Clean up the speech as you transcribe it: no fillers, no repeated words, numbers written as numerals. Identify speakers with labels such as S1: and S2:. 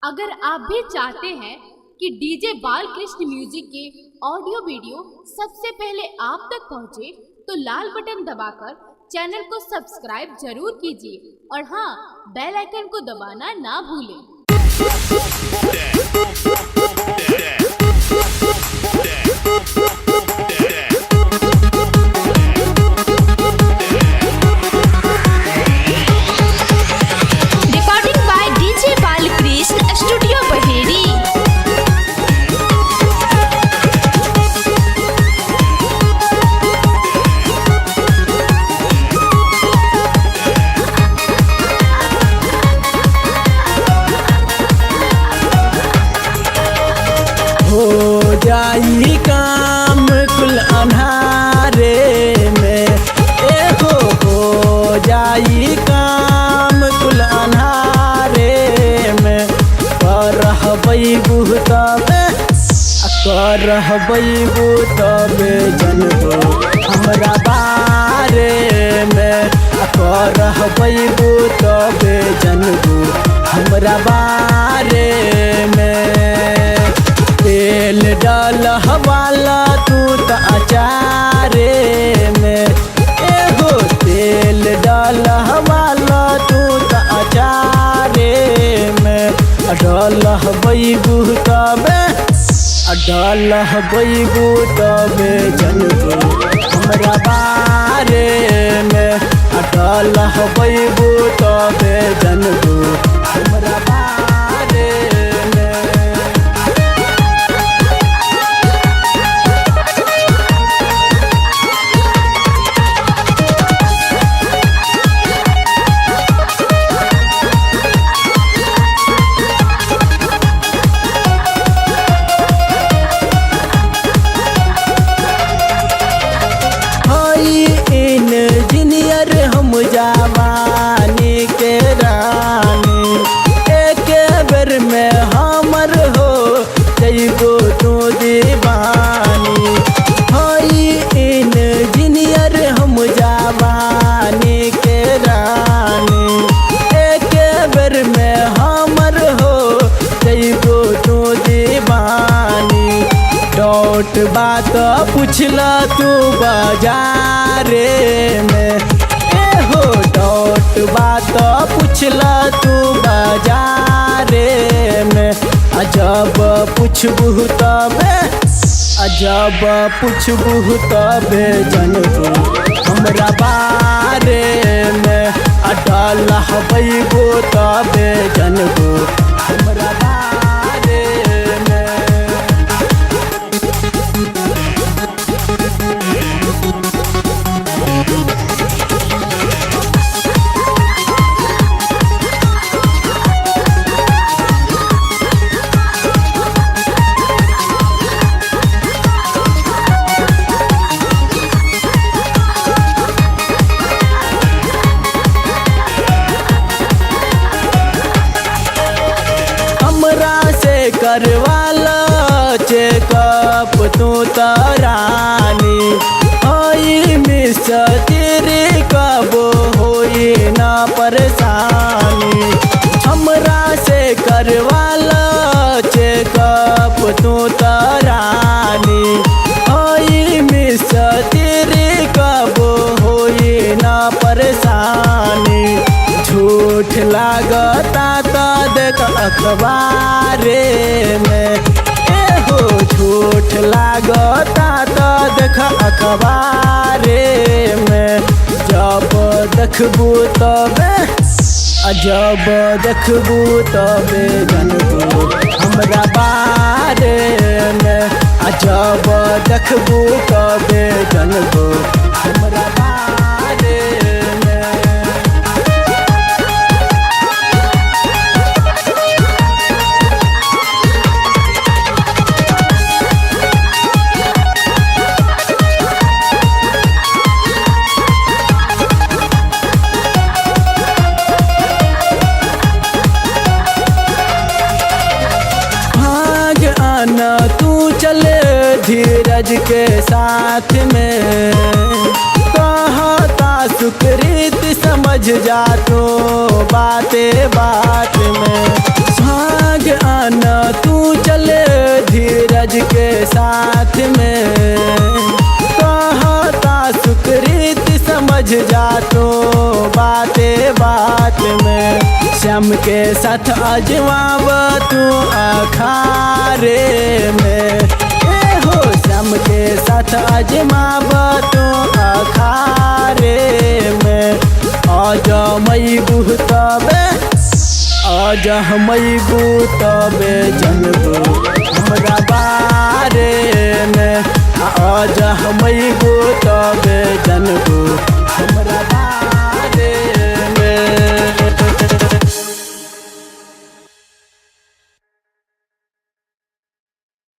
S1: अगर आप भी चाहते हैं कि डीजे बालकृष्ण म्यूजिक के ऑडियो वीडियो सबसे पहले आप तक पहुंचे, तो लाल बटन दबाकर चैनल को सब्सक्राइब जरूर कीजिए और हाँ, बेल आइकन को दबाना ना भूलें।
S2: Recording by DJ Balkrishna studio Baheri.
S3: हो जाई काम कुल अन्हारे में, एगो हो जाई काम कुल अन्हारे में। करहबै तबे, करहबै तबे जनबो हमरा बारे में। करहबै तबे जनबो हमरा बारे में। तेल डाल हवाला तू त अचारे में, एगो तेल डाल हवाला तू त अचारे में। डाल हबैबू तबे, डाल हबैबू तबे जनबू हमरा बारे में। डाल हबैबू तबे जनबू हमरा बारे में। हई इंजीनियर हम जवानी के रानी, एक बेर में हमर हो जइबो तू दीवानी। हई इंजीनियर हम जवानी के रानी, एक बेर में हमर हो जइबो तू दीवानी। डॉट बात पूछला तू बाजारे में, ए हो डॉट बात पूछला तू बाजारे में। अजब पूछबू तबे, अजब पूछबू तबे जनबू हमरा बारे में। अडल हबैबू तबे जनबू हमरा बारे में। हमरा से करवाला चेकअप तू त रानी, होई मिस तेरे कबो होई ना परेशानी। हमरा से करवाला चेकअप तू त रानी, होई मिस तेरे कबो होई ना परेशानी। झूठ लागता त देख अखबारे में, ए हो झूठ लागता त देख अखबारे में। जब देखबू तबे, अजब देखबू तबे जनबू हमरा बारे में। अजब देखबू तबे जनबू हमरा बारे में। भाग आना तू चले धीरज के साथ में, कहता सुकृत समझ जा तो बाते बात में। भाग धीरज के साथ में। कहता सुकृत समझ जा तो बाते बात में। श्याम के साथ अजमाव तू अखारे में, ए हो श्याम के साथ अजमाव तू अखारे में। अजमैबू तबे, अजमैबू तबे जनबू हमरा बारे में। अजमैबू तबे जनबू हमरा।